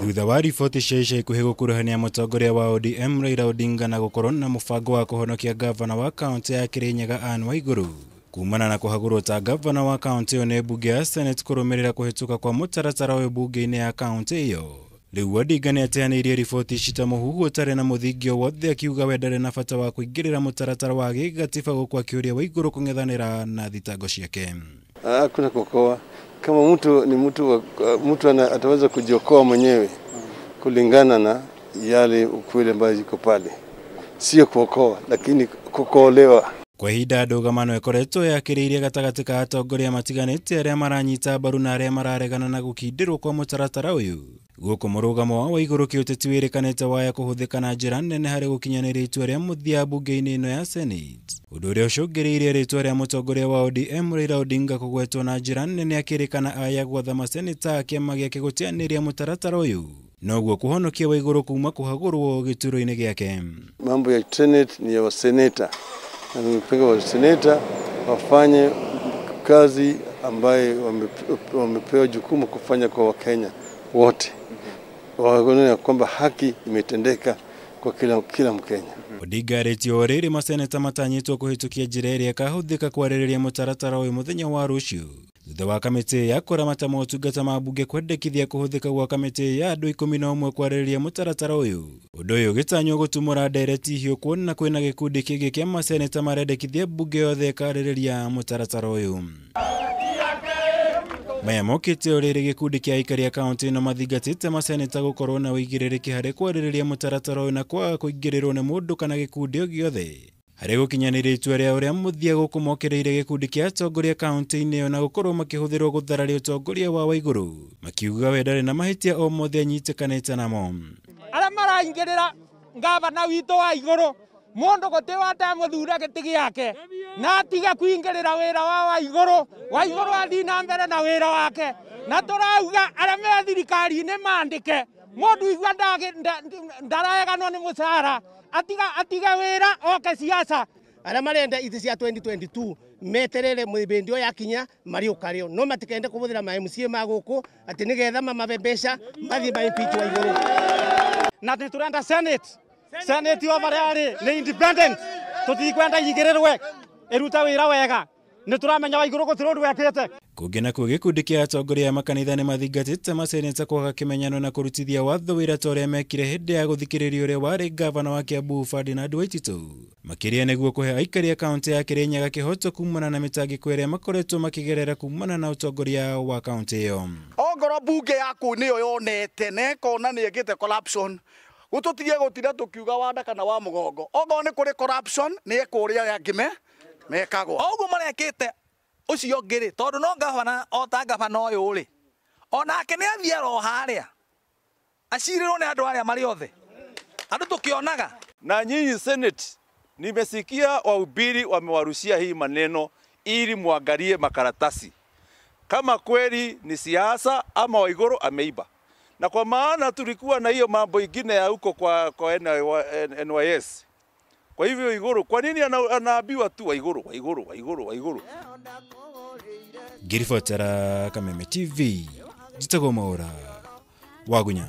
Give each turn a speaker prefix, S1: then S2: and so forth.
S1: Thutha wa riboti cia ica ikuhĩ gũkuruhania mũtongoria wa ODM Raila Odinga na gũkorwo na mũbango wa kũhonokia gavana wa kaunti ya Kirinyaga Anne Waiguru kumana na kũhagũrwo ta gavana wa kaunti ĩyo nĩ mbunge ya Senate kũrũmĩrĩra kũhĩtũka kwa mũtaratara ũyũ bunge-inĩ ya kaunti ĩyo. Rĩu Odinga nĩateanĩirie riboti ici ta mũhuhu ũtarĩ na mũthingi o wothe, akiuga we ndarĩ na bata wa kũingĩrĩra mũtaratara wa gĩgatiba gũkũ akĩũria Waiguru kũng'ethanĩra na thitango ciake.
S2: Hakuna kuokoa. Kama mtu ni mtu, mtu ataweza kujiokoa mwenyewe kulingana na yale ukweli ambayo iko pale. Sio kuokoa, lakini kuokolewa.
S1: Kwa ihinda ndũgamano ĩkoretwo yakĩrĩirie gatagatĩ ka atongoria matiganĩte arĩa maranyita mbaru na arĩa mararegana na gũkindĩrwo kwa mũtaratara ũyũ. Gũkũ mũrũgamo wa Waiguru kĩũteti wĩrĩkanĩte waya kũhũthĩka na njĩra nene harĩ gũkinyanĩria itua rĩa mũthia bunge-inĩ ĩno ya Senate. Ũndũ ũrĩa ũcũngĩrĩirie rĩtwa rĩa mũtongoria wa ODM Raila Odinga kũgwetwo na njĩra nene akĩrĩkana aya gwatha maseneta a kĩama gĩake gũteanĩria mũtaratara ũyũ noguo kũhonokia Waiguru kuma kũhagũrwo gĩturwa-inĩ gĩake.
S2: Mambo ya Senate ni ya waseneta, na nimepinga waseneta wafanye kazi ambaye wamepewa jukumu kufanya kwa Wakenya wote, waone kwamba haki imetendeka kwa kila Mkenya.
S1: Odinga arĩtie o rĩrĩ maseneta matanyĩtwo kũhĩtũkia njĩra ĩrĩa ĩkahũthĩka kwarĩrĩria mũtaratara ũyũ mũthenya wa rũciũ thutha wa kamĩtĩ ya kũramata motungata ma mbunge kwendekithia kũhũthĩka gwa kamĩtĩ ya andũ 11 kwarĩrĩria mũtaratara ũyũ. Ũndũ ũyũ ũgĩtanywo gũtumũra ndereti hiũ kuona kwĩna gĩkundi kĩngĩ kĩa maseneta marendekithia mbunge yothe ĩkarĩrĩria mũtaratara ũyũ. Maya mokĩte o rĩrĩ gĩkundi kĩa aikari a kaunti ĩno mathingatĩte maseneta gũkorwo na ũigĩrĩrĩki harĩ kwarĩrĩria mũtaratara ũyũ na kwaga kũingĩrĩrwo nĩ mũndũ kana gĩkundi o gĩothe harĩ gũkinyanĩria itua rĩa ũrĩa mũthia gũkũ mokereire gĩkundi kĩa atongoria kaunti-inĩ ĩyo na gũkorwo makĩhũthĩrwo gũthararia ũtongoria wa Waiguru, makiuga we ndarĩ na mahĩtia o mothe anyitĩkanĩte namo.
S3: Arĩa maraingĩrĩra ngavana witũ Waiguru mundu gutiwa atamuthure gĩtĩ gĩake na atige kuingĩrĩra wĩra wa Waiguru. Waiguru athi na mbere na wĩra wake, na tũrauga arĩa me thirikari-inĩ mandĩke mũndũ igua ndaraeganwo nĩ mũcara atige wĩra oke siasa.
S4: Arĩa marenda itĩ cia 2022 meterere mĩhĩndĩ ĩyo yakinya marĩũka rĩo, no matikende kũhũthĩra ma MCA ma gũkũ atĩ nĩgetha mamabe mbeca mathiĩ ma impeach Waiguru.
S3: Na nĩ tũrenda Senate yo marĩa arĩ nĩ independent, tũtikwenda igĩrĩrwe ĩruta wĩra wega, nĩ tũramenya Waiguru gũtirĩ ũndũ ekĩte.
S1: Kũngĩ nakuo gĩkundi kĩa atongoria a makanitha nĩ mathingatĩte maseneta kwaga kĩmenyano na kũrutithia watho wĩra ta ũrĩa mekire hĩndĩ ya gũthikĩrĩrio ũrĩa warĩ gavana wa Kiambu Ferdinand Waititu, makĩria nĩguo kũhe aikari a kaunti ya Kirinyaga kĩhoto kumana na mĩtangĩko ĩrĩa makoretwo makĩgerera kumana na ũtongoria wa kaunti ĩyo.
S5: Ongorwo bunge yaku nĩyo yonete na ĩkona nĩ ĩkĩte corruption, gũtũtige gũtinda tũkiuga wanda kana wa mũgongo. Ongorwo nĩ kũrĩ corruption nĩ ĩkũrĩa angĩ mekagwo.
S6: O ũguo marekĩte ũcio ũngĩ rĩ, tondũ no gavana o ta gavana ũyũ rĩ, onake nĩ athiĩ oro harĩa acirĩrwo nĩ andũ arĩa marĩ othe, andũ tũkĩonaga.
S7: Na nyinyi Senate, nimesikia wahubiri wamewarushia hii maneno ili muangalie makaratasi kama kweli ni siasa ama Waiguru ameiba. Na kwa maana tulikuwa na hiyo mambo ingine ya huko kwa NYS. Kwa hivyo Waiguru, kwa nini anaambiwa tu Waiguru, Waiguru, Waiguru, Waiguru?
S1: Ngiribotera Kameme TV, njĩtagwo Mwaũra Wagunya.